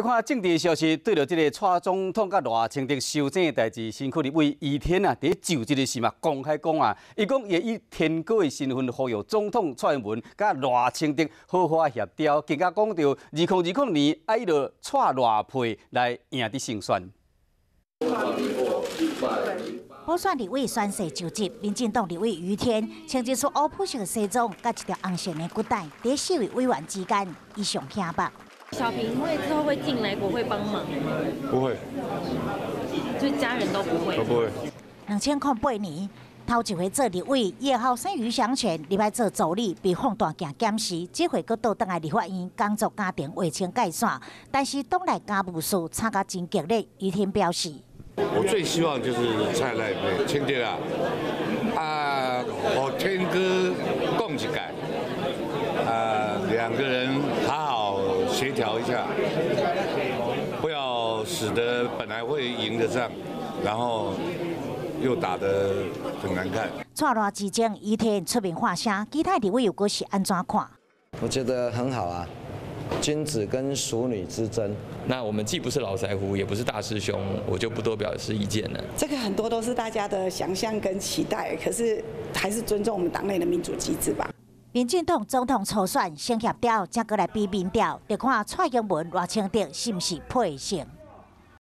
看政治消息，對著這个蔡總統佮賴清德相爭的代誌，新北立委余天啊，佇就職的時嘛公開講啊，伊講會以天哥的身份呼籲總統蔡英文佮賴清德好好協調，更加講著2020年愛著蔡賴配來贏得勝選。補選立委宣誓就職，民進黨立委余天穿一束烏普色西裝，佮一條紅線的領帶，佇四位委員之間，伊上顯目。小平會之後會進來國會幫忙嗎？不會，就家人都不會。都不會。2008年頭一回做立委，伊的後生余祥全入來做助理，被放大鏡檢視，這回閣倒轉來立法院工作家庭劃清界線，但是黨內家務事吵甲真激烈。余天表示：我最希望就是蔡賴配，清德啊，啊，予天哥講一擺，啊，兩個人好好協調一下，不要使得本來會贏的仗，然後又打得很難看。蔡賴之爭，余天出面發聲，其他立委又閣是按怎看？我覺得很好啊，君子跟淑女之爭。那我們既不是老師傅，也不是大師兄，我就不多表示意見了。這個很多都是大家的想象跟期待，可是還是尊重我們黨內的民主機制吧。民進黨總統初選先協調，才閣來比民調，就看蔡英文、賴清德是毋是配勝。